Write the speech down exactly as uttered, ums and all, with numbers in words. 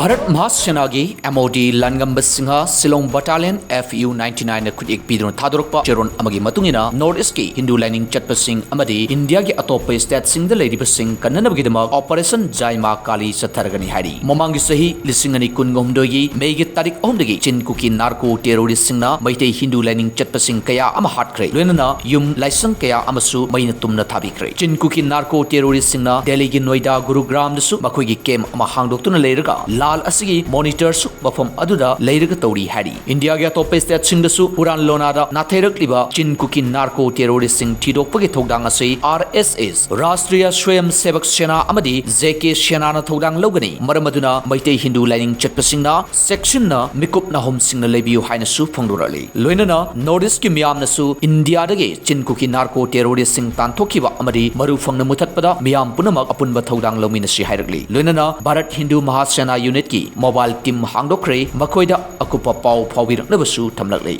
Bharat ꯃꯍꯥꯁꯦꯅꯥꯒꯤ MOD ꯂꯥꯟꯉꯝꯕ Singh Shillong ꯕꯇꯥꯂꯤꯌꯟ F U ninety nine ꯅ ꯈꯨꯠꯌꯦꯛ ꯄꯤꯗꯨꯅ ꯊꯥꯗꯣꯔꯛꯄ ꯆꯦꯔꯣꯜ ꯑꯃꯒꯤ ꯃꯇꯨꯡ ꯏꯟꯅ, ꯅꯣꯔꯠ ꯏꯁꯀꯤ ꯍꯤꯟꯗꯨ ꯂꯥꯏꯅꯤꯡ ꯆꯠꯄꯁꯤꯡ ꯑꯃꯗꯤ ꯏꯟꯗꯤꯌꯥꯒꯤ ꯑꯇꯣꯞꯄ ꯁ꯭ꯇꯦꯠꯁꯤꯡꯗ ꯂꯩꯔꯤꯕꯁꯤꯡ ꯀꯟꯅꯅꯕꯒꯤꯗꯃꯛ ꯑꯣꯄꯔꯦꯁꯟ ꯖꯥꯏ ꯃꯥ ꯀꯥꯂꯤ ꯆꯠꯊꯔꯒꯅꯤ ꯍꯥꯏꯔꯤ꯫ ꯃꯃꯥꯡꯒꯤ ꯆꯍꯤ ꯂꯤꯁꯤꯡ ꯑꯅꯤ ꯀꯨꯟꯒ ꯍꯨꯝꯗꯣꯏꯒꯤ ꯃꯦꯒꯤ ꯇꯥꯔꯤꯛ ꯑꯍꯨꯝꯗꯒꯤ ꯆꯤꯟ ꯀꯨꯀꯤ ꯅꯥꯔꯀꯣ ꯇꯦꯔꯣꯔꯤꯁꯁꯤꯡꯅ ꯃꯩꯇꯩ ꯍꯤꯟꯗꯨ ꯂꯥꯏꯅꯤꯡ ꯆꯠꯄꯁꯤꯡ ꯀꯌꯥ ꯑꯃ ꯍꯥꯠꯈ꯭ꯔꯦ, ꯂꯣꯏꯅꯅ ꯌꯨꯝ ꯂꯥꯏꯁꯪ ꯀꯌꯥ ꯑꯃꯁꯨ ꯃꯩꯅ ꯇꯨꯝꯅ ꯊꯥꯕꯤꯈ꯭ꯔꯦ꯫ ꯆꯤꯟ ꯀꯨꯀꯤ ꯅꯥꯔꯀꯣ ꯇꯦꯔꯣꯔꯤꯁꯁꯤꯡꯅ ꯗꯦꯜꯂꯤꯒꯤ ꯅꯣꯏꯗꯥ ꯒꯨꯔꯨꯒ꯭ꯔꯥꯝꯗꯁꯨ ꯃꯈꯣꯏꯒꯤ ꯀꯦꯝꯞ ꯑꯃ ꯍꯥꯡꯗꯣꯛꯇꯨꯅ ꯂꯩꯔꯒ ꯂꯥꯜ ꯑꯁꯤꯒꯤ ꯃꯣꯅꯤꯇꯔꯁꯨ ꯃꯐꯝ ꯑꯗꯨꯗ ꯂꯩꯔꯒ ꯇꯧꯔꯤ ꯍꯥꯏꯔꯤ꯫ ꯏꯟꯗꯤꯌꯥꯒꯤ ꯑꯇꯣꯞꯄ ꯁ꯭ꯇꯦꯠꯁꯤꯡꯗꯁꯨ ꯍꯨꯔꯥꯟ ꯂꯣꯟꯅꯥꯗ ꯅꯥꯊꯩꯔꯛꯂꯤꯕ ꯆꯤꯟ ꯀꯨꯀꯤ ꯅꯥꯔꯀꯣ ꯇꯦꯔꯣꯔꯤꯁꯁꯤꯡ ꯊꯤꯗꯣꯛꯄꯒꯤ ꯊꯧꯗꯥꯡ ꯑꯁꯤ RSS, ꯔꯥꯁꯇ꯭ꯔꯤꯌꯥ ꯁ꯭ꯋꯌꯝ ꯁꯦꯕꯛ ꯁꯦꯅꯥ ꯑꯃꯗꯤ JK ꯁꯦꯅꯥꯅ ꯊꯧꯗꯥꯡ ꯂꯧꯒꯅꯤ꯫ ꯃꯔꯝ ꯑꯗꯨꯅ ꯃꯩꯇꯩ ꯍꯤꯟꯗꯨ ꯂꯥꯏꯅꯤꯡ ꯆꯠꯄꯁꯤꯡꯅ ꯆꯦꯛꯁꯤꯟꯅ ꯃꯤꯀꯨꯞ ꯅꯥꯍꯨꯝꯁꯤꯡꯅ ꯂꯩꯕꯤꯌꯨ ꯍꯥꯏꯅꯁꯨ ꯐꯣꯡꯗꯣꯔꯛꯂꯤ꯫ ꯂꯣꯏꯅꯅ ꯅꯣꯔꯠ ꯏꯁꯀꯤ ꯃꯤꯌꯥꯝꯅꯁꯨ ꯏꯟꯗꯤꯌꯥꯗꯒꯤ ꯆꯤꯟ ꯀꯨꯀꯤ ꯅꯥꯔꯀꯣ ꯇꯦꯔꯣꯔꯤꯁꯁꯤꯡ ꯇꯥꯟꯊꯣꯛꯈꯤꯕ ꯑꯃꯗꯤ ꯃꯔꯨ ꯐꯪꯅ ꯃꯨꯊꯠꯄꯗ ꯃꯤꯌꯥꯝ ꯄꯨꯝꯅꯃꯛ ꯑꯄꯨꯟꯕ ꯊꯧꯗꯥꯡ ꯂꯧꯃꯤꯟꯅꯁꯤ ꯍꯥꯏꯔꯛꯂꯤ꯫ ꯂꯣꯏꯅꯅ ꯚꯥꯔꯠ ꯍꯤꯟꯗꯨ ꯃꯍꯥꯁꯦꯅꯥ ꯌꯨꯅꯤꯠꯀꯤ ꯃꯣꯕꯥꯏꯜ ꯇꯤꯝ ꯍꯥꯡꯗꯣꯛꯈ꯭ꯔꯦ, ꯃꯈꯣꯏꯗ ꯑꯀꯨꯞꯄ ꯄꯥꯎ ꯐꯥꯎꯕꯤꯔꯛꯅꯕꯁꯨ ꯊꯝꯂꯛꯂꯤ꯫